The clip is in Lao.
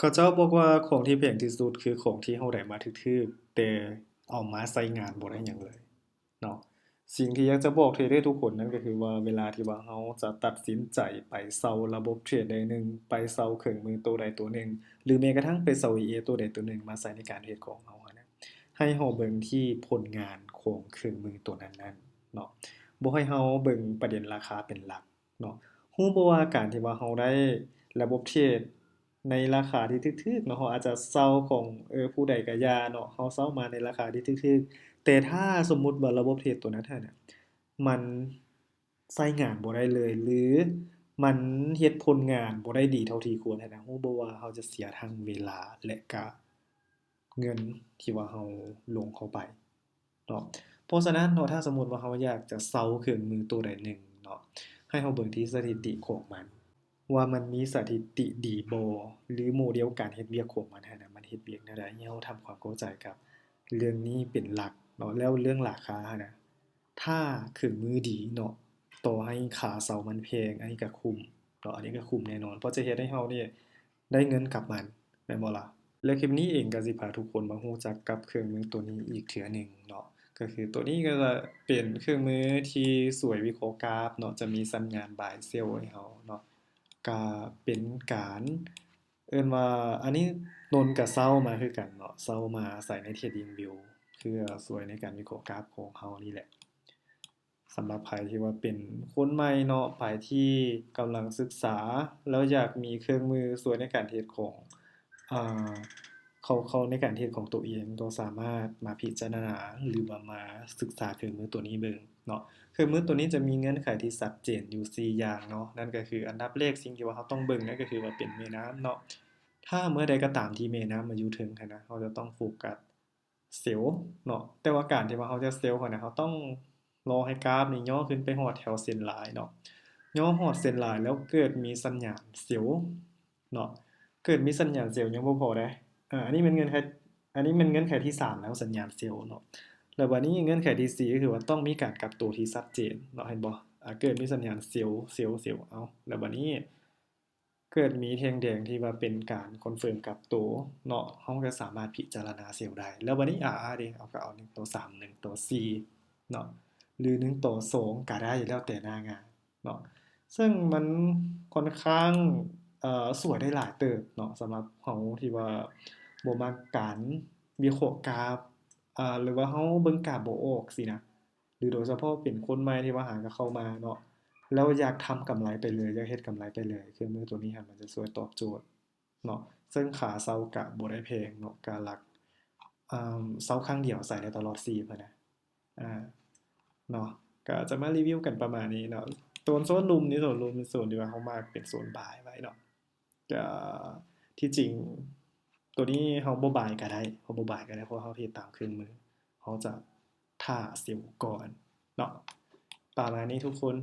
ເຂົາເຈົ້າບອກວ່າຂອງທີ່ແພງທີ່ສຸດຄືຂອງທີ່ເຮົາໄດ້ມາຖືກໆ ແຕ່ເອົາມາໃຊ້ງານບໍ່ໄດ້ຫຍັງເລີຍເນາະ. ສິ່ງທີ່ຢາກຈະບອກເທຣດເດີທຸກຄົນນັ້ນກໍຄືວ່າ ເວລາທີ່ວ່າເຮົາຈະຕັດສິນໃຈໄປເຊົ່າລະບົບເທຣດໃດໜຶ່ງ, ໄປເຊົ່າເຄື່ອງມືໂຕໃດໂຕໜຶ່ງ ຫຼື ແມ້ກະທັ່ງໄປເຊົ່າ ເອໄອ ໂຕໃດໂຕໜຶ່ງມາໃຊ້ໃນການເທຣດຂອງເຮົາຫັ້ນນະ, ໃຫ້ເຮົາເບິ່ງທີ່ຜົນງານຂອງເຄື່ອງມືໂຕນັ້ນໆເນາະ, ບໍ່ໃຫ້ເຮົາເບິ່ງປະເດັນລາຄາເປັນຫຼັກເນາະ. ຮູ້ບໍ່ວ່າການທີ່ວ່າເຮົາໄດ້ລະບົບເທຣດ ໃນລາຄາທີ່ຖືກໆເນາະ, ເຮົາອາດຈະເຊົ່າຂອງ ເອີ ຜູ້ໃດກະຢ່າເນາະ, ເຮົາເຊົ່າມາໃນລາຄາທີ່ຖືກໆ ແຕ່ຖ້າສົມມຸດວ່າລະບົບເທຣດໂຕນັ້ນຫັ້ນນະ ມັນໃຊ້ງານບໍ່ໄດ້ເລີຍ ຫຼື ມັນເຮັດຜົນງານບໍ່ໄດ້ດີເທົ່າທີ່ຄວນຫັ້ນນະ, ຮູ້ບໍ່ວ່າເຮົາຈະເສຍທັງເວລາ ແລະ ກະເງິນທີ່ວ່າເຮົາລົງເຂົ້າໄປ ເນາະ. ເພາະສະນັ້ນເນາະ ຖ້າສົມມຸດວ່າເຮົາຢາກຈະເຊົ່າເຄື່ອງມືໂຕໃດໜຶ່ງເນາະ, ໃຫ້ເຮົາເບິ່ງທີ່ສະຖິຕິຂອງມັນ ວ່າມັນມີສະຖິຕິດີບໍ່ ຫຼື ໂມເດວການເຮັດວຽກຂອງມັນຫັ້ນນະ ມັນເຮັດວຽກແນວໃດ, ໃຫ້ເຮົາທຳຄວາມເຂົ້າໃຈກັບເລື່ອງນີ້ເປັນຫຼັກເນາະ. ແລ້ວເລື່ອງລາຄາຫັ້ນນະ ຖ້າເຄື່ອງມືດີເນາະ, ຕໍ່ໃຫ້ຄ່າເຊົ່າມັນແພງ, ອັນນີ້ກະຄຸ້ມເນາະ, ອັນນີ້ກະຄຸ້ມແນ່ນອນ, ເພາະຈະເຮັດໃຫ້ເຮົານີ້ ໄດ້ເງິນກັບມັນ ແມ່ນບໍ່ລະ? ແລະ ຄລິບນີ້ເອງກະຊິພາທຸກຄົນມາຮູ້ຈັກກັບເຄື່ອງມືໂຕນີ້ອີກເທື່ອໜຶ່ງເນາະ, ກະຄືໂຕນີ້ກະຈະເປັນເຄື່ອງມືທີ່ຊ່ວຍວິເຄາະກາຟເນາະ, ຈະມີສັນຍານບາຍເຊວໃຫ້ເຮົາເນາະ, ກະເປັນການເອີ້ນວ່າ ອັນນີ້ນົນກະເຊົ່າມາຄືກັນເນາະ, ເຊົ່າມາໃສ່ໃນ TradingView ເພື່ອຊ່ວຍໃນການວິເຄາະກາຟຂອງເຮົານີ້ແຫຼະ. ສຳລັບໃຜທີ່ວ່າເປັນຄົນໃໝ່ເນາະ, ໃຜທີ່ກຳລັງສຶກສາ ແລ້ວຢາກມີເຄື່ອງມືຊ່ວຍໃນການເທຣດຂອງ ເອີ ເຂົ້າ ເຂົ້າໃນການເທຣດຂອງໂຕເອງ ກໍສາມາດມາພິຈາລະນາ ຫຼືວ່າມາສຶກສາເຄື່ອງມືໂຕນີ້ເບິ່ງເນາະ. ເຄື່ອງມືໂຕນີ້ຈະມີເງື່ອນໄຂທີ່ຊັດເຈນຢູ່ສີ່ຢ່າງເນາະ, ນັ້ນກໍຄື ອັນດັບແລກ ສິ່ງທີ່ວ່າເຮົາຕ້ອງເບິ່ງນັ້ນກໍຄືວ່າເປັນແມ່ນ້ຳເນາະ. ຖ້າເມື່ອໃດກໍຕາມທີ່ແມ່ນ້ຳມາຢູ່ເທິງຫັ້ນນະ, ເຮົາຈະຕ້ອງໂຟກັສ ເຊວເນາະ, ແຕ່ວ່າການທີ່ວ່າເຮົາຈະເຊວຫັ້ນນະ ເຮົາຕ້ອງລໍໃຫ້ກາຟນີ້ຍໍຂຶ້ນໄປຮອດແຖວເສັ້ນລາຍເນາະ, ຍໍຮອດເສັ້ນລາຍແລ້ວເກີດມີສັນຍານເຊວເນາະ, ເກີດມີສັນຍານເຊວຍັງບໍ່ພໍເດ້. ອາ ອັນນີ້ແມ່ນເງື່ອນໄຂ ອັນນີ້ແມ່ນເງື່ອນໄຂທີສາມແລ້ວ, ສັນຍານເຊວເນາະ. ແລ້ວບາດນີ້ເງື່ອນໄຂທີສີ່ ກໍຄືວ່າຕ້ອງມີການກັບໂຕທີ່ຊັດເຈນເນາະ, ເຫັນບໍ່? ອາ ເກີດມີສັນຍານເຊວ ເຊວ ເຊວ ເອົາ ແລ້ວບາດນີ້ ເກີດມີແທ່ງແດງທີ່ວ່າເປັນການຄອນເຟີມກັບໂຕເນາະ, ເຮົາກໍສາມາດພິຈາລະນາເຊວໄດ້. ແລ້ວບາດນີ້ RR ເດ ເຮົາກໍເອົາໜຶ່ງຕໍ່ສາມ ໜຶ່ງຕໍ່ສີ່ເນາະ ຫຼື ໜຶ່ງຕໍ່ສອງກໍໄດ້ ແລ້ວແຕ່ໜ້າງານເນາະ. ເຊິ່ງມັນຄ່ອນຂ້າງ ເອີ ຊ່ວຍໄດ້ຫຼາຍເຕີບເນາະ, ສຳລັບເຮົາທີ່ວ່າບໍ່ມັກການວິເຄາະກາຟ ອາ ຫຼືວ່າເຮົາເບິ່ງກາຟບໍ່ອອກຊີ້ນະ. ຫຼືໂດຍສະເພາະເປັນຄົນໃໝ່ທີ່ວ່າຫາກໍເຂົ້າມາເນາະ ແລ້ວຢາກທຳກຳໄລໄປເລີຍ, ຢາກເຮັດກຳໄລໄປເລີຍ, ເຄື່ອງມືໂຕນີ້ຫັ້ນມັນຈະຊ່ວຍຕອບໂຈດເນາະ. ເຊິ່ງຄ່າເຊົ່າກະບໍ່ໄດ້ແພງເນາະ, ກະຫຼັກ ເອີ ເຊົ່າຄັ້ງດຽວໃຊ້ໄດ້ຕະຫຼອດຊີບຫັ້ນນະ ອາ ເນາະ. ກະຈະມາຣີວິວກັນປະມານນີ້ເນາະ, ໂຊນ ໂຊນລຸ່ມນີ້ ໂຊນລຸ່ມ ເປັນໂຊນທີ່ວ່າເຮົາມາກເປັນໂຊນບາຍໄວ້ເນາະ. ກະ ທີ່ຈິງໂຕນີ້ເຮົາບໍ່ບາຍກະໄດ້, ເຮົາບໍ່ບາຍກະໄດ້ ເພາະເຮົາເທຣດຕາມເຄື່ອງມື, ເຮົາຈະຖ້າເຊວກ່ອນເນາະ. ປະມານນີ້ທຸກຄົນ,